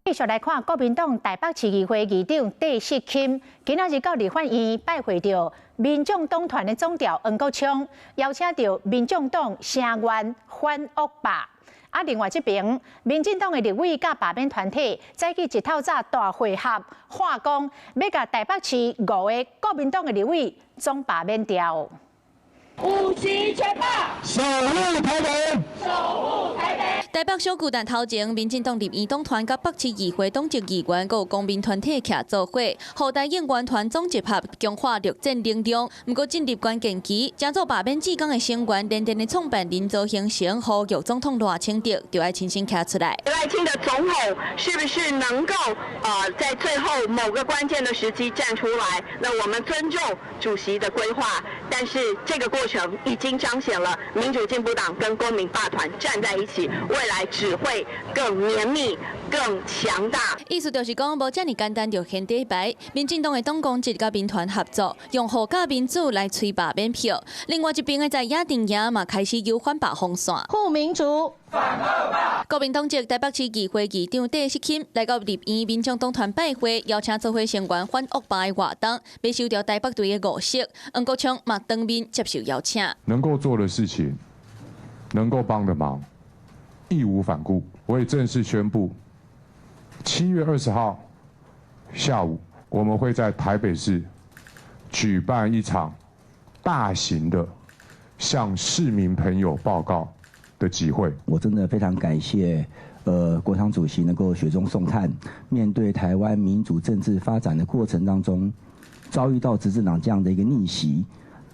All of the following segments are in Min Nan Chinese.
繼續來看國民黨台北市議會議長戴錫欽，今仔日到立法院拜會著民眾黨團的總召黃國昌，邀請著民眾黨聲援反惡霸。啊，另外這邊民進黨的立委佮罷免團體早起一透早大會合，喊講欲共台北市五個國民黨的立委總罷免掉。五期全罷，守護台北，守護台北。台北小巨蛋頭前，民進黨立院黨團佮北市議會黨籍議員，閣有公民團體徛做伙，予台應援團總集合，強化陸戰能量。毋過進入關鍵期，成做罷免志工的成員，聯電的創辦人曹興誠呼籲總統賴清德，就愛親身徛出來。賴清德總統是不是能夠在最後某個關鍵的時機站出來？那我們尊重主席的規劃，但是這個過程已經彰顯了民主進步黨跟公民罷團站在一起，未來只會更綿密、更強大。意思就是講，無遮爾簡單就掀底牌。民進黨的黨公職佮民團合作，用護駕民主來催罷免票。另外一邊的在野陣營嘛，開始有反罷風線。護民主，反惡霸。國民黨籍台北市議會議長戴錫欽來到立院民眾黨團拜會，邀請做伙聲援反惡霸的活動，欲收掉台北隊的五席。黃國昌嘛當面接受邀請。能夠做的事情，能夠幫的忙，義無反顧。我也正式宣布，7月20號下午，我們會在台北市舉辦一場大型的向市民朋友報告的集會。我真的非常感謝，國昌主席能夠雪中送炭，面對台灣民主政治發展的過程當中，遭遇到執政黨這樣的一個逆襲。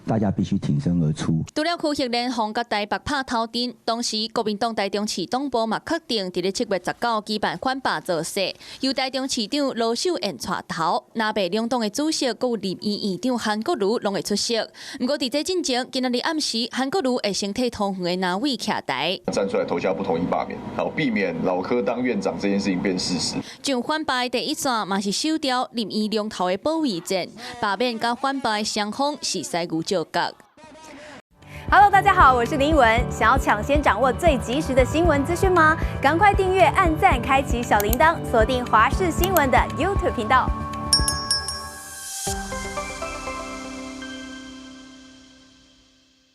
大家必須挺身而出。除了區域聯防佮台北拍頭陣，同時國民黨台中市黨部嘛確定，佇咧7月19舉辦反罷造勢，由台中市長盧秀燕帶頭，藍白兩黨的主席閣有立院院長韓國瑜攏會出席。毋過佇這進前，今仔日暗時，韓國瑜會先替桃園的藍委徛台，站出來投下不同意罷免，好避免老柯當院長這件事情變事實。上反罷的第一線嘛是守牢立院兩頭的保衛戰，罷免佮反罷的雙方是師牛借角。 Hello，大家好，我是林文。想要搶先掌握最及時的新聞資訊嗎？趕快訂閱、按讚、開啟小鈴鐺，鎖定華視新聞的 YouTube 頻道。